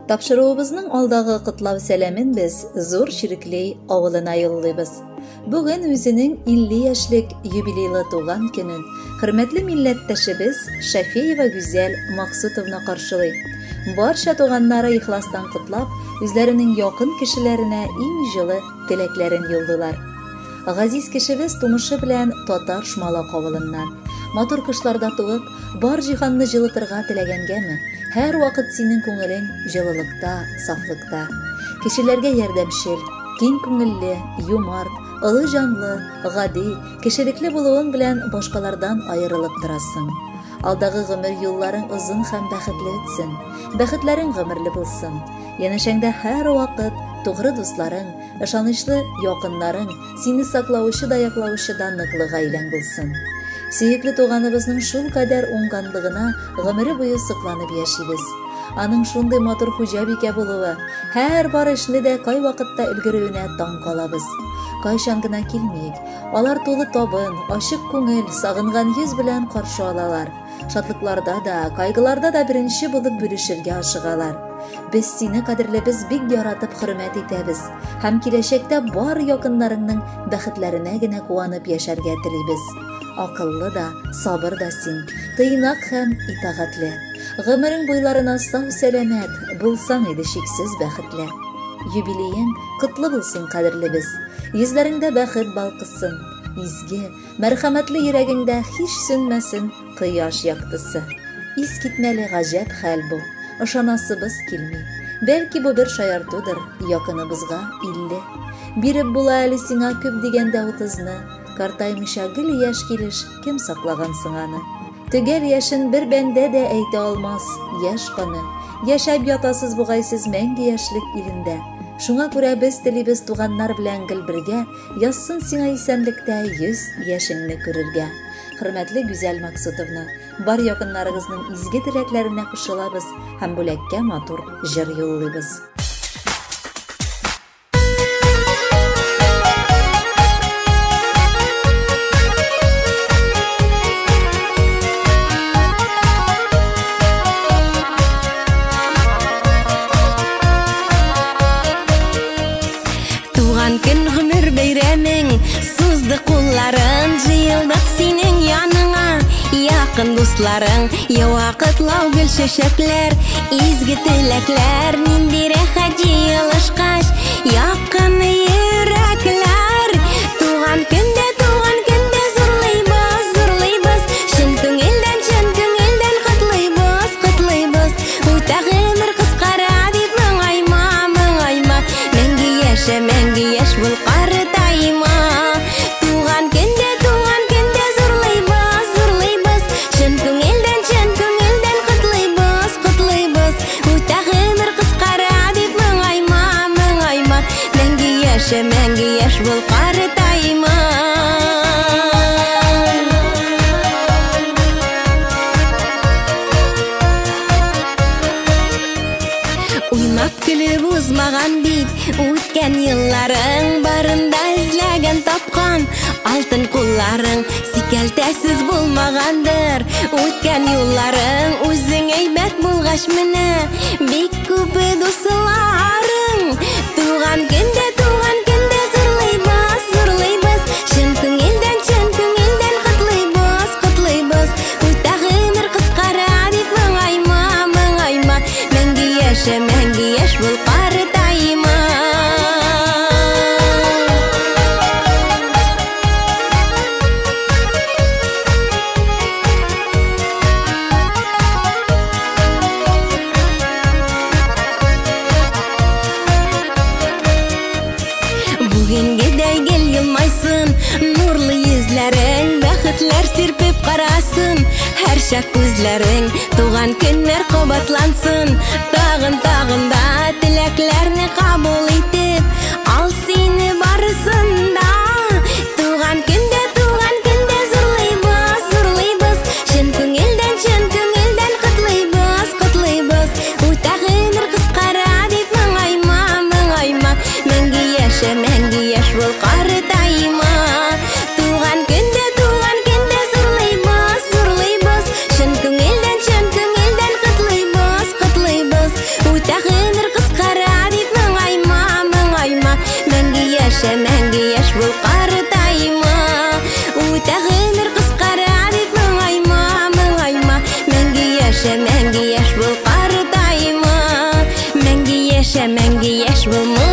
Тапшыруыбызның алдагы котлау сәламен без Зур Чиреклей авылына юллыйбыз. Бүген үзенең 50 яшьлек юбилейлы туган көнен хөрмәтле милләттәшебез Шәфеева Гүзәл Максутовна каршылый. Барча туганнары ихластан котлап, үзләренең якын кешеләренә иң җылы теләкләрен юлдылар. Газиз кешебез тумышы белән Татар Шмалак авылыннан. Матур кышларда туып, бар җиһанны җылытырга теләгәнгәме, һәрвакыт синең күңелең җылылыкта, сафлыкта. Кешеләргә ярдәмчел, киң күңелле, юмарт, олы җанлы, гади, кешелекле булуың белән башкалардан аерылып торасың. Алдагы гомер юлларың озын һәм бәхетле үтсен. Бәхетләрең гомерле булсын. Янәшәңдә һәрвакыт тугры дусларың, ышанычлы якыннарың, сине саклаучы да яклаучы да ныклы гаиләң булсын. Сөекле туганыбызның шулкадәр уңганлыгына гомере буе сокланып яшибез. Аның шундый матур хуҗабикә булуы, һәр бар эшне дә кайвакытта өлгерүенә таң калабыз. Кайчан гына килмиек, алар тулы табын, ачык күңел, сагынган йөз белән каршы алалар. Шатлыкларда да, кайгыларда да беренче булып бүлешергә ашыгалар. Без сине, кадерлебез, бик яратып хөрмәт итәбез һәм киләчәктә бар якыннарыңның бәхетләренә генә куанып яшәргә телибез. Акыллы да, сабыр да син, тыйнак һәм итагатьле. Гомерең буйларына сау-сәламәт булсаң иде чиксез бәхетле. Юбилеең котлы булсын, кадерлебез. Йөзләреңдә бәхет балкысын, изге, мәрхәмәтле йөрәгеңдә һич сүнмәсен кояш яктысы. Искитмәле гаҗәп хәл бу. Ышанасыбыз килми. Бәлки бу бер шаяртудыр, якыныбызга 50. Биреп була әле сиңа күп дигәндә утызны. Картаймыйча гел яшь килеш кем саклаган соң аны? Төгәл яшен бер бәндә дә әйтә алмас, яшь каны. Яшәп ятасыз бугай сез мәңге яшьлек илендә. Шуңа күрә без телибез туганнар белән гел бергә, язсын сиңа исәнлектә 100 яшеңне күрергә. Хөрмәтле Гүзәл Максутовна, бар якыннарыгызның изге теләкләренә кушылабыз һәм бүләккә матур җыр юллыйбыз. Туган көн гомер бәйрәмең, сузды кулларын, җыелдык синең яныңа, якын дусларың, ява котлау гөл чәчәкләр, изге теләкләр, нинди рәхәт җыелышкач, якын йөрәкләр. Туган көндә, туган көндә зурлыйбыз, зурлыйбыз, чын күңелдән, чын күңелдән котлыйбыз, котлыйбыз. Үтә гомер кыскара дип моңайма, моңайма, мәңге яшә, мәңге яшь бул, картайма. Туган көндә, туган көндә зурлыйбыз, зурлыйбыз, чын күңелдән, чын күңелдән котлыйбыз, котлыйбыз. Үтә гомер кыскара дип моңайма, моңайма, мәңге яшә, мәңге яшь бул, картайма. Уйнап көлеп узмаган бит үткән елларың, барында эзләгән тапкан алтын кулларың, сикәлтәсез булмагандыр үткән юлларың, үзең әйбәт булгач менә бик күп дусларың. Туган көндә, туган көндә зурлыйбыз, зурлыйбыз, чын күңелдән, чын күңелдән котлыйбыз, котлыйбыз. Үтә гомер кыскара дип моңайма, моңайма, мәңге яшә, мәңге яшь бул, картайма. Бүгенгедәй гел елмайсын нурлы йөзләрең, бәхетләр сирпеп карасын һәрчак күзләрең, туган көннәр кабатлансын, тагын тагын да теләкләрне кабул итеп, ал сине барысын да. Туган көндә, туган көндә зурлыйбыз, зурлыйбыз, чын күңелдән, чын күңелдән котлыйбыз, котлыйбыз. Үтә гомер кыскара дип моңайма, моңайма, мәңге яшә, мәңге яшь бул, картайма. Туган көндә, туган көндә зурлыйбыз, зурлыйбыз, чын күңелдән, чын күңелдән котлыйбыз, котлыйбыз. Үтә гомер яшә, мәңге яшь бул, картайма. Мәңге яшә, мәңге яшь бул.